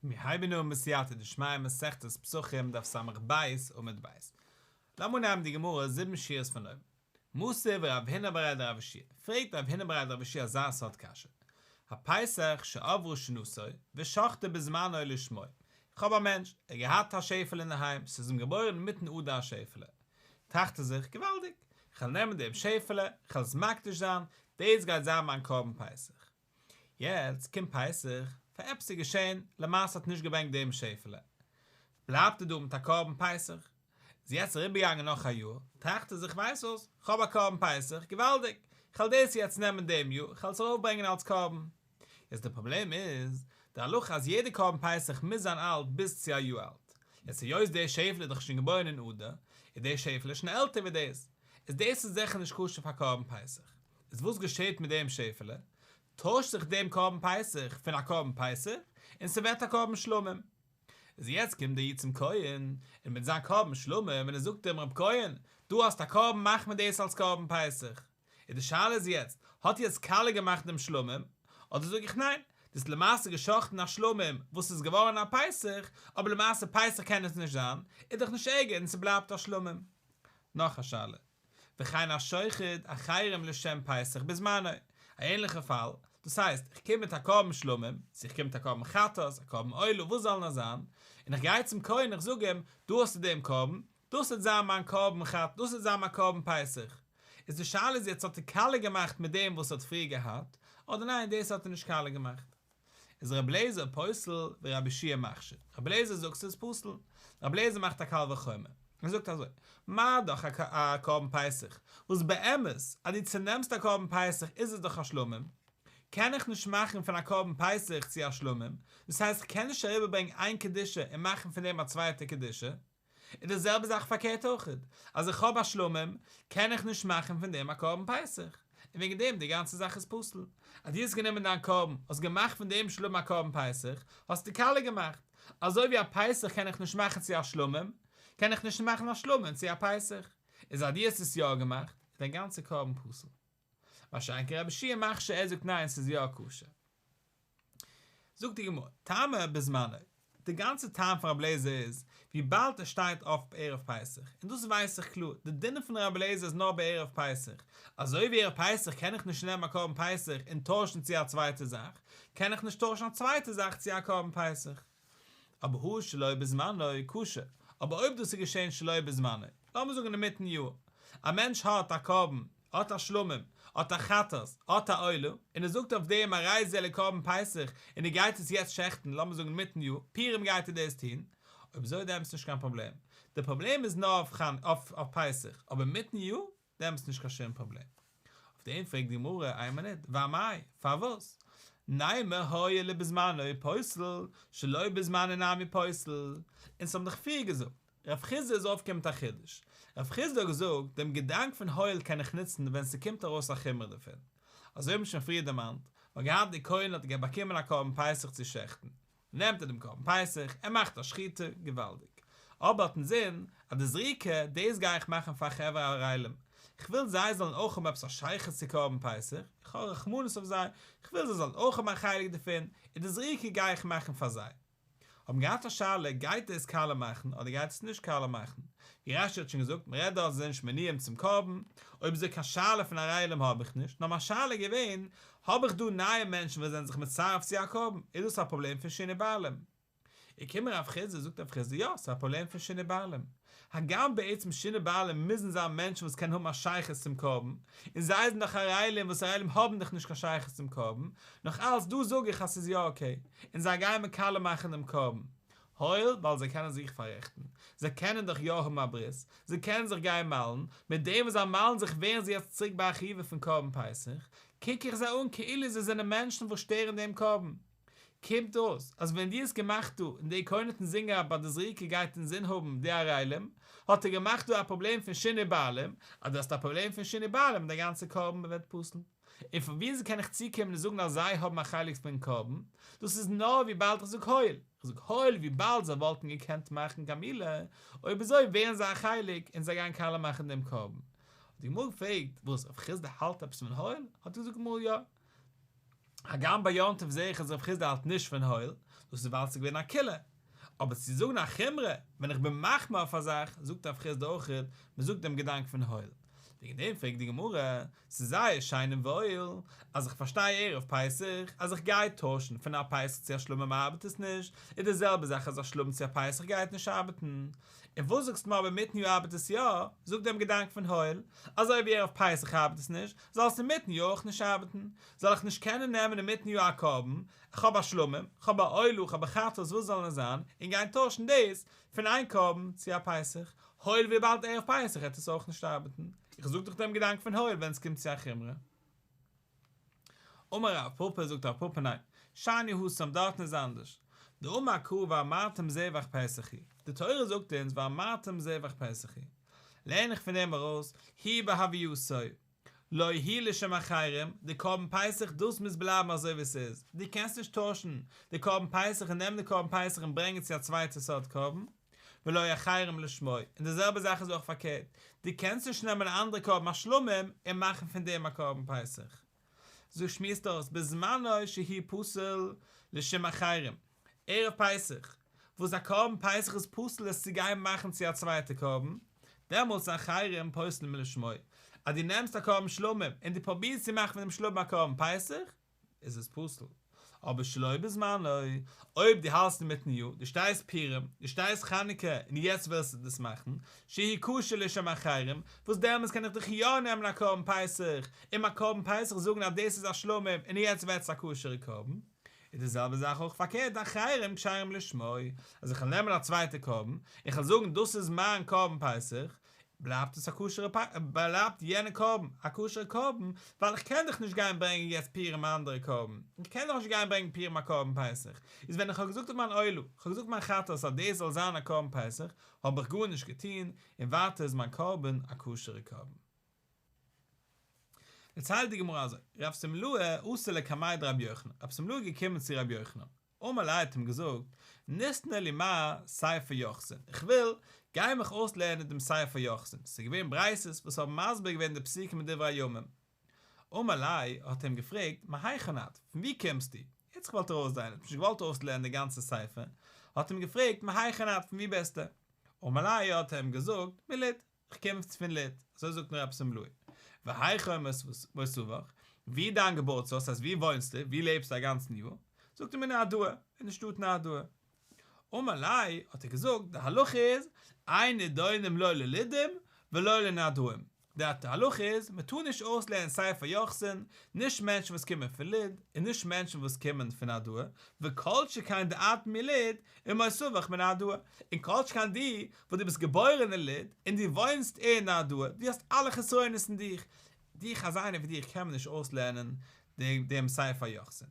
מיר הייבן אן בסייעתא דשמיא מסכת פסחים דף ס"ב עמוד ב'. לאמיר נעמען די גמרא זיבן שורות פון אויבן. מתיב רב הונא בריה דרב יהושע, פרעגט רב הונא בריה דרב יהושע אזא סארט קשיא, הפסח שעברה שנתו ושחטו בזמנו לשמו, איך האב א מענטש, ער האט געהאט א שעפעלע אינדערהיים, ס'איז אים געבוירן אינמיטן אדר א שעפעלע, טראכט ער זיך, געוואלדיג, כ'וועל נעמען דעם שעפעלע, כ'וועל עס מקדיש זיין, דאס גייט זיין מיין קרבן פסח. יעצט קומט פסח, פאר עפעס איז געשען, למעשה האט נישט געברענגט דעם שעפעלע, בלייבט ער דא מיט א קרבן פסח, איז יעצט אריבערגעגאנגען נאך א יאר, טראכט ער זיך ווייסט וואס, כ'האב א קרבן פסח, געוואלדיג, כ'וועל דאס יעצט נעמען דעם יאר, כ'וועל עס ארויפברענגען אלס קרבן. יעצט די פראבלעם איז, די הלכה אז יעדע קרבן פסח מוז זיין אלט ביז צו א יאר אלט, יעצט היות דער שעפעלע איז דאך שוין געבוירן אין אדר, איז דער שעפעלע שוין עלטער ווי דאס, איז דאס איז זיכער נישט כשר פאר קרבן פסח. איז וואס געשעט מיט דעם שעפעלע? טוישט זיך דעם קרבן פסח פון א קרבן פסח און ס'ווערט א קרבן שלמים. איז יעצט קומט דער איד צום כהן און מיט זיין קרבן שלמים און ער זאגט אים רב כהן, דא האסט א קרבן מאך מיר דאס אלס קרבן פסח. איז די שאלה איז יעצט, האט יעצט קאליע געמאכט דעם שלמים, אדער זאג איך ניין, דו האסט למעשה גע'שחט'ן א שלמים וואס איז געווארן א פסח, אבער למעשה פסח קען עס נישט זיין, איז דאך נישט ערגער און ס'בלייבט א שלמים. נאך א שאלה. וכן השוחט אחרים לשם פסח בזמנו, א ענליכע פאל, דאס הייסט, איך קום מיט א קרבן שלמים, צו איך קום מיט א קרבן חטאת, א קרבן עולה, וואס זאל נאר זיין, און איך גיי צום כהן איך זאג אים, דא האסטו דעם קרבן, דאס וועט זיין מיין קרבן חטאת, דאס וועט זיין מיין קרבן פסח. איז די שאלה איז יעצט האט ער קאליע געמאכט מיט דעם וואס ער האט פריער געהאט, אדער ניין דאס האט ער נישט קאליע געמאכט. איז רבי אליעזר פוסל ורבי יהושע מכשיר. רבי אליעזר זאגט ס'איז פסול. רבי אליעזר מאכט א קל וחומר. ער זאגט אזוי, מה דאך א קרבן פסח, וואס באמת אז דו צונעמסט א קרבן פסח איז עס דאך א שלמים, קען איך נישט מאכן פון א קרבן פסח צו א שלמים, דאס הייסט איך קען נישט אריבערברענגען איין קדושה און מאכן פון דעם א צווייטע קדושה, און די זעלבע זאך פארקערט אויך, אז איך האב א שלמים, קען איך נישט מאכן פון דעם א קרבן פסח, און וועגן דעם די גאנצע זאך איז פסול. אז דו האסט גענומען דיין קרבן, האסט געמאכט פון דעם שלמים א קרבן פסח, האסטו קאליע געמאכט. אזוי ווי א פסח קען איך נישט מאכן צו א שלמים, קען איך נישט מאכן א שלמים צו א פסח. איז אז דו האסט עס יא געמאכט, איז דיין גאנצע קרבן פסול. מה שאין כן רבי יהושע מכשיר ער זאגט ניין ס'איז יא כשר. זאגט די גמרא, טעמא בזמנו, די גאנצע טעם פון רבי אליעזר איז, וויבאלד עס שטייט אויף ערב פסח, און דאס ווייס איך קלאר, די דין פון רבי אליעזר איז נאר בערב פסח, אזוי ווי ערב פסח קען איך נישט נעמען א קרבן פסח און טוישן צו א צווייטע זאך, קען איך נישט טוישן א צווייטע זאך צו א קרבן פסח. אבער הא שלא בזמנו כשר, אבער אויב דאס איז געשען שלא בזמנו, לאמיר זאגן אינמיטן יאר, א מענטש האט א קרבן, האט א שלמים, האט א חטאת, האט א עולה, און ער זאגט אויף דעם הרי זה לקרבן פסח, און ער גייט עס יעצט שעכטן, לאמיר זאגן אינמיטן יאר, פורים גייט ער דאס טון, אויב אזוי דעמאלטס נישט קיין פראבלעם, די פראבלעם איז נאר אויף פסח, אבער אינמיטן יאר, דעמאלטס נישט קיין שום פראבלעם. אויף דעם פרעגט די גמרא, איין מינוט, ואמאי, פארוואס? נימא הואיל ובזמנו פוסל, שלא בזמנו נמי פוסל, אונז האבן דאך פריער געזאגט, רב חסדא איז אויפגעקומען מיט א חידוש, רב חסדא האט געזאגט, דעם געדאנק פון הואיל קען איך נוצן ווען ס'קומט ארויס א חומרא דערפון. אזוי האבן שוין פריער דערמאנט, מ'האט געהאט די כהן האט באקומען א קרבן פסח צו שעכטן, נעמט ער דעם קרבן פסח, ער מאכט א שחיטה, געוואלדיג. אבער האט אינזין אז די זריקה, דאס גיי איך מאכן פאר חברה ערלים, איך וויל זיי זאלן אויך האבן עפעס א שייכות צו קרבן פסח, איך האב רחמנות אויף זיי, איך וויל זיי זאלן אויך האבן א חלק דערפון, און די זריקה גיי איך מאכן פאר זיי. האבן געהאט א שאלה, גייט עס קאליע מאכן אדער גייט עס נישט קאליע מאכן? ווי רש"י האט שוין געזאגט, מען רעדט דארט זיי זענען נישט מנויים צום קרבן, אויב אזוי קיין שאלה פון ערלים האב איך נישט, נאר מיין שאלה איז געווען, האב איך דא נייע מענטשן וואס זענען זיך מצרף צו א קרבן, איז דאס א פראבלעם פון שינוי בעלים? איז קומען רב חסדא זאגט רב חסדא יא, ס'איז א פראבלעם פון שינוי בעלים. הגם בעצם שינוי בעלים מוזן זיין מענטשן וואס קענען האבן א שייכות צום קרבן, און זיי זענען דאך ערלים וואס ערלים האבן דאך נישט קיין שייכות צום קרבן, נאך אלץ דא זאג איך אז ס'איז יא okay, און זיי גייען מקלקל מאכן דעם קרבן. הואיל ווייל זיי קענען זיך פאררעכטן, זיי קענען דאך יא האבן א ברית, זיי קענען זיך גיין מל'ן, מיט דעם וואס זיי מל'ן זיך ווערן זיי יעצט צוריק ביי א חיוב פון קרבן פסח, קוק איך זיי אן כאילו זיי זענען מענטשן וואס שטערן דעם קרבן. קומט אויס אז ווען דו האסט געמאכט דא און דער כהן האט אינזין געהאט ביי די זריקה גייט אינזין האבן די ערלים, האט ער געמאכט דא א פראבלעם פון שינוי בעלים, אז דו האסט א פראבלעם פון שינוי בעלים דיין גאנצע קרבן ווערט פסול. און פון ווי אזוי קען איך צוקומען און זאגן אז זיי האבן א חלק פון קרבן? דאס איז נאר וויבאלד איך זאג הואיל. איך זאג הואיל וויבאלד זיי וואלטן געקענט מאכן קיין מילה, אויב אזוי ווערן זיי א חלק און זיי גייען קאליע מאכן דעם קרבן. האט די גמרא געפרעגט, וואס, רב חסדא האלט עפעס פון הואיל? האט געזאגט גמרא יא. הגם ביי יום טוב זעה איך אז רב חסדא האלט נישט פון הואיל, דאס איז ווייל ס'איז געווען א קולא. אבער צו זאגן א חומרא ווען איך בין מחמיר אויף א זאך, זאגט רב חסדא אויכעט, מ'זאגט דעם געדאנק פון הואיל. וועגן דעם פרעגט די גמרא, ס'איז זייער שיין און וואויל אז איך פארשטיי ערב פסח אז איך גיי טוישן פון א פסח צו א שלמים ארבעט עס נישט, איז די זעלבע זאך אז א שלמים צו א פסח גייט נישט ארבעטן. און וואס זאגסטו מיר אבער אינמיטן יאר ארבעט עס יא? זאג דעם געדאנק פון הואיל, אזוי ווי ערב פסח ארבעט עס נישט, זאל עס אינמיטן יאר אויך נישט ארבעטן. זאל איך נישט קענען נעמען אינמיטן יאר א קרבן, איך האב א שלמים, איך האב א עולה, איך האב א חטאת, וואס זאל עס זיין, און גיין טוישן דאס פון איין קרבן צו א פסח, הואיל וויבאלד ערב פסח העט עס אויך נישט ארבעטן. איך זאג דאך דעם געדאנק פון הואיל ווען עס קומט צו א חומרא. אמר רב פפא זאגט רב פפא ניין, שאני התם דארטן איז אנדערש, דאמר קרא ואמרתם זבח פסח הוא, די תורה זאגט אונז ואמרתם זבח פסח הוא, לערן איך פון דעם ארויס, הוא בהוייתו, לא הוא לשם אחרים, די קרבן פסח דאס מוז בלייבן אזוי ווי עס איז, דו קענסט נישט טוישן די קרבן פסח און נעמען די קרבן פסח און ברענגען צו א צווייטע סארט קרבן, ולא אחרים לשמו, און די זעלבע זאך איז אויך פארקערט, דו קענסט נישט נעמען א אנדערע קרבן א שלמים און מאכן פון דעם א קרבן פסח. אזוי שמועסט אויס בזמנו שהוא פסול לשם אחרים, ערב פסח, וואס א קרבן פסח איז פסול עס צו גיין מאכן צו א צווייטע קרבן, דעמאלטס אחרים פוסלים לשמו, אז דו נעמסט א קרבן שלמים און דו פרובירסט צו מאכן פון דעם שלמים א קרבן פסח, איז עס פסול. אבער שלא בזמנו, אויב דו האלסט אינמיטן יאר, דו שטייסט פורים, דו שטייסט חנוכה, און יעצט ווילסטו דאס מאכן, שהוא כשר לשם אחרים, וואס דעמאלטס קען איך דאך יא נעמען א קרבן פסח, און מיין קרבן פסח זאגן אז דאס איז א שלמים, און יעצט ווערט עס א כשר'ע קרבן. איז די זעלבע זאך אויך פארקערט, אחרים כשרים לשמו, אז איך וועל נעמען א צווייטע קרבן, און איך וועל זאגן דאס איז מיין קרבן פסח, בלייבט עס א כשר'ע פ בלייבט יענע קרבן א כשר'ע קרבן, ווייל איך קען דאך נישט גיין ברענגען יעצט פורים א אנדערע קרבן, איך קען דאך נישט גיין ברענגען פורים א קרבן פסח, איז ווען איך האב געזאגט אויף מיין עולה, איך האב געזאגט מיין חטאת אז דאס זאל זיין א קרבן פסח, האב איך גארנישט געטון, און ווייטער איז מיין קרבן א כשר'ע קרבן. דערציילט די גמרא אזוי, רב שמלאי אתא לקמיה דרבי יוחנן, רב שמלאי איז געקומען צו רבי יוחנן, אמר ליה האט אים געזאגט, ניתני לי מר ספר יוחסין, איך וויל, גיי מיך אויסלערנען דעם ספר יוחסין, ס'איז געווען ברייתות וואס האבן מסביר געווען די פסוקים אין דברי הימים. אמר ליה, האט ער אים געפרעגט, מהיכן את, פון וואו קומסטו? ער האט זיך געוואלט ארויסדרייען, ער האט נישט געוואלט אויסלערנען די גאנצע ספר, האט אים געפרעגט, מהיכן את, פון וואו ביסטו? אמר ליה, האט ער אים געזאגט, מלוד. איך קום פון לוד, אזוי זאגט מיר רב שמלאי. והיכן מותבך, וואו דיין געבורטס הויז, ס'הייסט וואו וואוינסטו, וואו לעבסטו א גאנצן יאר? זאגט ער מנהרדעא, אין די שטאט נהרדעא. אמר ליה, האט ער געזאגט, די הלכה איז, אין נידונים לא ללודים ולא לנהרדעים, די הלכה איז, מען טאר נישט אויסלערנען ספר יוחסין, נישט מענטשן וואס קומען פון לוד, און נישט מענטשן וואס קומען פון נהרדעא, וכל שכן דאת מלוד ומותבך מנהרדעא, און כל שכן דו וואס דו ביסט געבוירן אין לוד און דו וואוינסט אין נהרדעא, דו האסט אלע חסרונות אין דיך, דיך אזא איינער ווי דיך קען מען נישט אויסלערנען דעם ספר יוחסין.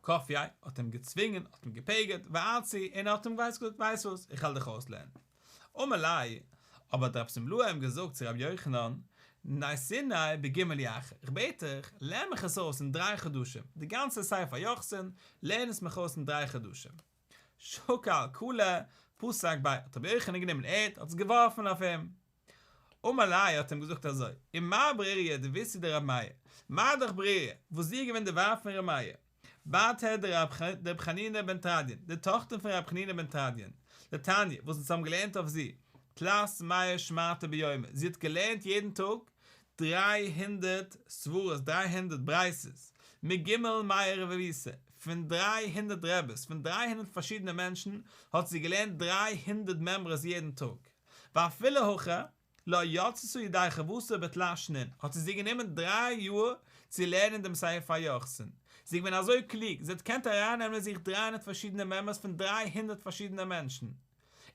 כפייה האט אים געצווינגען, האט אים געפגר'ט, ואצי, און ער האט אים געזאגט, ווייסט וואס, איך וועל דיך אויסלערנען. אמר ליה, אבער האט רב שמלאי אים געזאגט צו רבי יוחנן, ניתיניה בג' ירחי, איך בעט דיך, לערן מיך עס אויס אין דריי חדשים, די גאנצע ספר יוחסין, לערן עס מיך אויס אין דריי חדשים. שקל קלא, פסק ביה, האט רבי יוחנן גענומען ערד, האט עס געווארפן אויף אים. אמר ליה האט אים געזאגט אזוי, ומה ברוריה דביתהו דרבי מאיר, מה דאך ברוריה, וואס זי איז געווען די ווייב פון ר' מאיר, בתר דרבי חנינא בן תרדיון, די טאכטער פון רבי חנינא בן תרדיון, דתניא, וואס אונז האבן געלערנט אויף זי, תלת מאה שמעתא ביומא, זי האט געלערנט יעדן טאג 300 סברות, 300 ברייתות, מג' מאה רבוותא, פון 300 רעבעס, פון 300 פארשידענע מענטשן, האט זי געלערנט 300 מימרות יעדן טאג. ואפילו הכי, לא יצתה ידי חובתה בתלת שנין, האט עס איר גענומען דריי יאר צו לערנען דעם ספר היוחסין. זי איז געווען אזוי קלוג, זי האט געקענט ארייננעמען אין זיך 300 פארשידענע מימרות פון 300 פארשידענע מענטשן.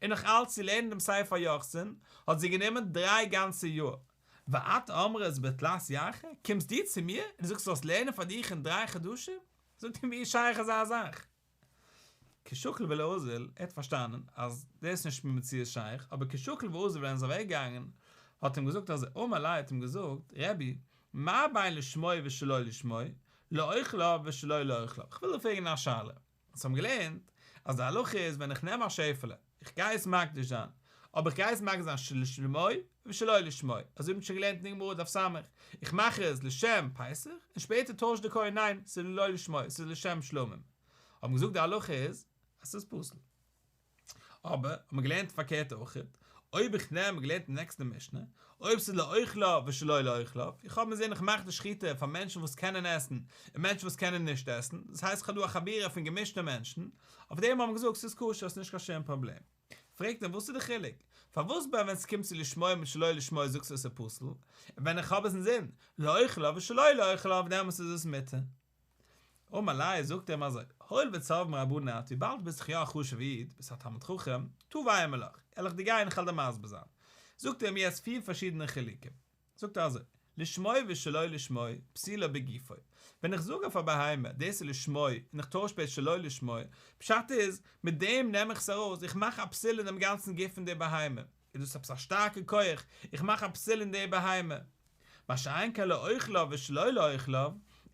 און נאך אלץ צו לערנען דעם ספר היוחסין האט זי גענומען דריי גאנצע יאר. ואת אמרת בתלת ירחי, קומסט דו צו מיר און זאגסט זאלסט לערנען פאר דיך אין דריי חדשים? זאגט אים ווי איז שייך אזא זאך? כי שקיל ולא אזיל, ער האט פארשטאנען אז דאס איז נישט במציאות שייך, אבער כי שקיל ואזיל ווען ער איז אוועק געגאנגען, האט אים געזאגט אז אמר ליה האט אים געזאגט, רבי, מה בין לשמו ושלא לשמו, לאוכליו ושלא לאוכליו, איך וויל דיר פרעגן א שאלה, אונז האבן געלערנט אז די הלכה איז ווען איך נעם א שעפעלע, איך גיי עס מקדיש זיין, אבער איך גיי עס מקדיש זיין שלשמו ושלא לשמו, אזוי האט מען שוין געלערנט אין די גמרא דף ס', איך מאך עס לשם פסח, און שפעטער טוישט די כהן ניין, ס'איז לא לשמו, ס'איז לשם שלמים. האט מען געזאגט די הלכה איז אז ס'איז פסול. אבער האט מען געלערנט פארקערט אויכעט, אויב איך נעם, געלערנט אין נעקסטע משנה, אויב ס'איז לאוכליו ושלא לאוכליו, איך האב אינזין איך מאך די שחיטה פאר מענטשן וואס קענען עסן און מענטשן וואס קענען נישט עסן, דאס הייסט איך האב דא א חבורה פון געמישטע מענטשן, אויף דעם האט מען געזאגט ס'איז כשר ס'איז נישט קיין שום פראבלעם. פרעגט ער וואס איז די חילוק? פארוואס ביי ווען ס'קומט צו לשמו מיט שלא לשמו זאגסטו עס איז פסול, און ווען איך האב עס אינזין לאוכליו ושלא לאוכליו דעמאלטס איז עס מותר? אמר ליה זאגט ער אים אזוי, הואיל וצורבא מרבנן את, וויבאלד ביסט דאך יא א חשוב'ע איד, ביסט א תלמיד חכם, טא ואימא לך, וועל איך דיר גיין איך וועל דיר מסביר זיין. זאגט ער אים יעצט פיר פארשידענע חילוקים. זאגט ער אזוי, לשמו ושלא לשמו, פסולו בגופו. ווען איך זאג אויף א בהמה, דאס איז לשמו, און איך טויש שפעטער שלא לשמו, פשט איז, מיט דעם נעם איך עס ארויס, איך מאך א פסול אין דעם גאנצן גוף פון דער בהמה. איז דאס עפעס א שטארקע כח, איך מאך א פסול אין די בהמה. מה שאין כן לאוכליו ושלא לאוכליו,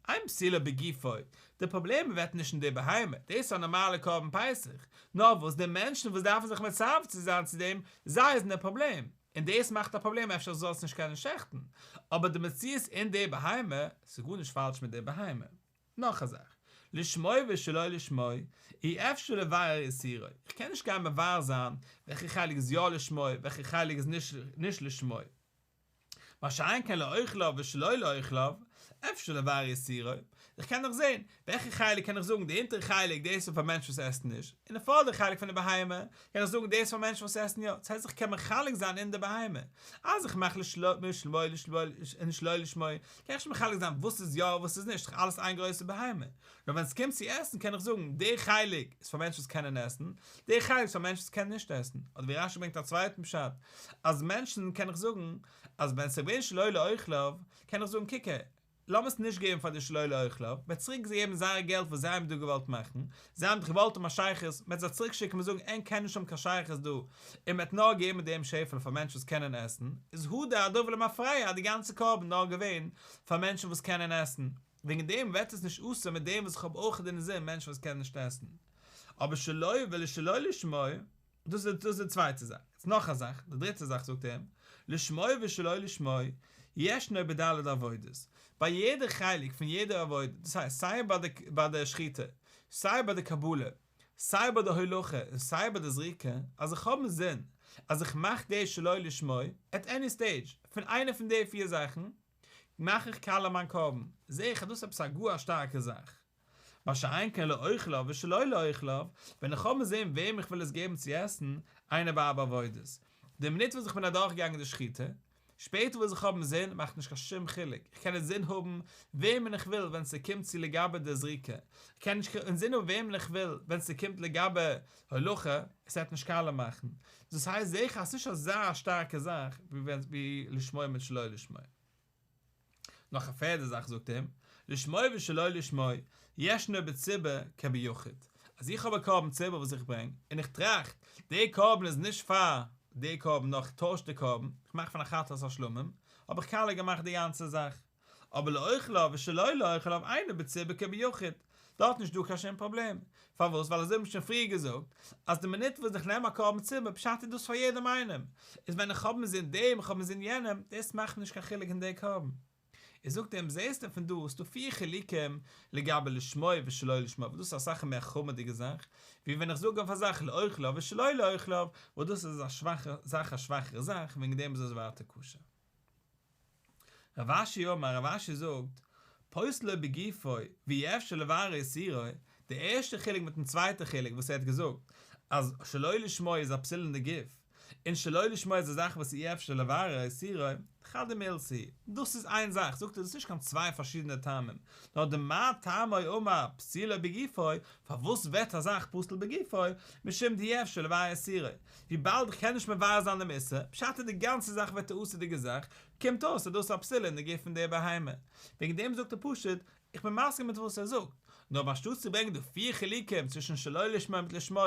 אין פסולו בגופו, די פראבלעם ווערט נישט אין די בהמה, דאס איז א נארמאלע קרבן פסח, נאר וואס די מענטשן וואס דארפן זיך מצרף צו זיין צו דעם, זיי זענען די פראבלעם, און דאס מאכט א פראבלעם אפשר זאל עס נישט קענען שעכטן, אבער די מציאות אין די בהמה, ס'איז גארנישט פאלש מיט די בהמה. נאך א זאך, לשמו ושלא לשמו, אי אפשר לברר איסורו, איך קען נישט גיין מברר זיין וועלכע חלק איז יא לשמו, וועלכע חלק איז נישט לשמו. מה שאין כן לאוכליו ושלא לאוכליו, אפשר לברר איסורו, איך קען דאך זען, וועלכע חלק קען איך זאגן די אונטערע חלק דאס איז פאר מענטשן וואס עסן נישט, און די פאדערע חלק פון די בהמה קען איך זאגן דאס איז פאר מענטשן וואס עסן יא, דאס הייסט איך קען מחלק זיין אין די בהמה, אז איך מאך לשמו און שלא לשמו, קען איך נישט מחלק זיין וואס איז יא וואס איז נישט, אלעס איין גרויסע בהמה. נאר ווען עס קומט צו עסן קען איך זאגן, די חלק איז פאר מענטשן וואס קענען עסן, די חלק איז פאר מענטשן וואס קענען נישט עסן. אדער ווי רש"י ברענגט א צווייטן פשט, אז מענטשן קען איך זאגן, אז ווען ס'איז געווען שלא לאוכליו, קען איך זאגן קוק הער, לאמיר עס נישט געבן פאר די שלא לאוכליו, מ'וועט צוריק געבן זייער געלט וואס זיי האבן דא געוואלט מאכן, זיי האבן דאך געוואלט האבן א שייכות, מ'וועט זיי צוריק שיקן מ'וועט זאגן ענק קענען נישט האבן קיין שייכות דא, און מ'וועט נאר געבן דעם שעפעלע פאר מענטשן וואס קענען עסן, איז הדר הדבר למפרע אז די גאנצע קרבן נאר געווען פאר מענטשן וואס קענען עסן, וועגן דעם ווערט עס נישט אסור מיט דעם וואס איך האב אויך אינזין מענטשן וואס קענען נישט עסן. אבער שלו ולשלא לשמו. דאס איז דאס איז די צווייטע זאך. יעצט נאך א זאך, די דריטע זאך זאגט ער אים, לשמו ושלא לשמו, ישנו בד' עבודות. ביי יעדע חלק פון יעדע עבודה, דאס הייסט סיי ביי די ביי די שחיטה, סיי ביי די קבלה, סיי ביי די הולכה און סיי ביי די זריקה, אז איך האב אינזין אז איך מאך דאס שלא לשמו, at any stage, פון איינע פון די פיר זאכן, מאך איך קאליע מיין קרבן, זע איך אז דאס איז עפעס א גאר א שטארקע זאך. מה שאין כן לאוכליו ושלא לאוכליו, ווען איך האב אינזין וועם איך וויל עס געבן צו עסן, אינו בארבע עבודות. די מינוט וואס איך בין אדורכגעגאנגען די שחיטה, שפעטער וואס איך האב אינזין מאכט נישט קיין שום חילוק, איך קען אינזין האבן וועמען איך וויל ווען ס'קומט צו לגבי די זריקה, איך קען נישט אינזין האבן וועמען איך וויל ווען ס'קומט לגבי הולכה, עס וועט נישט קאליע מאכן. דאס הייסט זעה איך אז ס'נישט אזא שטארקע זאך ווי לשמו מיט שלא לשמו. נאך א פערדע זאך זאגט אים, לשמו ושלא לשמו, ישנו בציבור כביחיד, אז איך האב א קרבן ציבור וואס איך ברענג, און איך טראכט, די קרבן איז נישט פאר די קרבן נאר איך טויש די קרבן, איך מאך פון א חטאת א שלמים, האב איך קאליע געמאכט די גאנצע זאך. אבער לאוכליו ושלא לאוכליו אינו בציבור כביחיד, דארט נישט דא קיין שום פראבלעם. פארוואס? ווייל אזוי האט מען שוין פריער געזאגט, אז די מינוט וואס איך נעם א קרבן ציבור פשט איז דאס פאר יעדעם איינעם, איז ווען איך האב אינזין דעם איך האב אינזין יענעם, דאס מאכט נישט קיין חילוק אין די קרבן. איז זאגט ער אים זעסטו פון דא ס'דא פיר חילוקים לגבי לשמו ושלא לשמו וואס דאס איז אסאך מער חמור'דיגע זאך, ווי ווען איך זאג אויף א זאך לאוכליו ושלא לאוכליו, וואס דאס איז א שוואכע זאך א שוואכערע זאך, וועגן דעם איז עס ווייטער כשר. רב אשי אמר, רב אשי זאגט, פוסלו בגופו ואי אפשר לברר איסורו, די ערשטע חילוק מיטן צווייטע חילוק וואס ער האט געזאגט אז שלא לשמו איז א פסול אין די גוף, און שלא לשמו איז א זאך וואס אי אפשר לברר איסורו, חדא מילתא היא, דאס איז איין זאך, זאגט ער דאס איז נישט קיין צוויי פארשידענע טעמים, נאר דמה טעמא אמר פסולו בגופו, פארוואס ווערט א זאך פסול בגופו, משום דאי אפשר לברר איסורו, וויבאלד איך קען נישט מברר זיין דעם איסור, פשט איז די גאנצע זאך ווערט א אסור'דיגע זאך, קומט אויס אז דאס איז א פסול אין די גוף פון די בהמה. וועגן דעם זאגט ער פשוט, איך בין מסכים מיט וואס ער זאגט, נאר אנשטאט צו ברענגען די פיר חילוקים צווישן שלא לשמו מיט לשמו,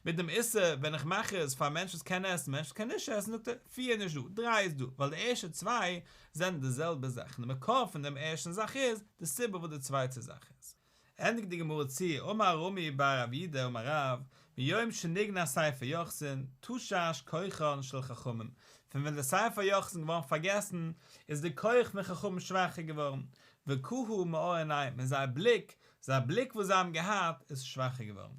מיט דעם איסור ווען איך מאך עס פאר א מענטש וואס קען עסן, מענטש וואס קען נישט עסן, זאגט ער, פיר איז נישט דא, דריי איז דא, ווייל די ערשטע צוויי זענען די זעלבע זאך, און די מקור פון דעם ערשטן זאך איז די סיבה וואס די צווייטע זאך איז. ענדיגט די גמרא צו, אמר רמי בר רב יהודה אמר רב, מיום שנגנז ספר יוחסין, תשש כוחן של חכמים, פון ווען די ספר יוחסין געווארן פארגעסן, איז די כח פון חכמים שוואכער געווארן, וכהה מאור עיניהם, און זייער בליק. זייער בליק וואס זיי האבן געהאט איז שוואכער געווארן.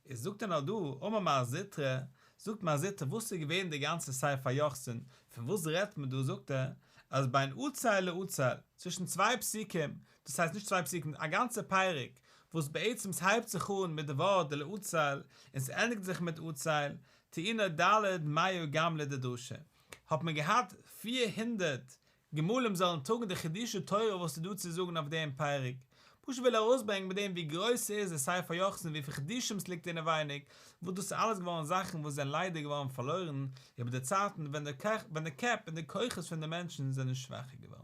איז זאגט ער נאר דא, אמר מר זוטרא, זאגט מר זוטרא וואס איז געווען די גאנצע ספר היוחסין, פון וואס רעדט מען דא, זאגט ער, אז בין עצל לעצל, צווישן צוויי פסוקים, דאס הייסט נישט צוויי פסוקים, א גאנצע פרק, וואס בעצם ס'הייבט זיך אן מיט די ווארט דלעצל, און ס'ענדיגט זיך מיט עצל, טעונה ד' מאה גמלי דדרשה, האט מען געהאט 400 גמלים זאלן טראגן די חידושי תורה וואס איז דא צו זאגן אויף דעם פרק. פשוט וויל ער ארויסברענגען מיט דעם ווי גרויס ס'איז די ספר היוחסין וויפיל חידושים ס'ליגט אינעווייניג, וואס דאס איז אלעס געווארן זאכן וואס זענען ליידער געווארן פארלוירן איבער די צייטן ווען די קעפ און די כוחות פון די מענטשן זענען שוואכער געווארן.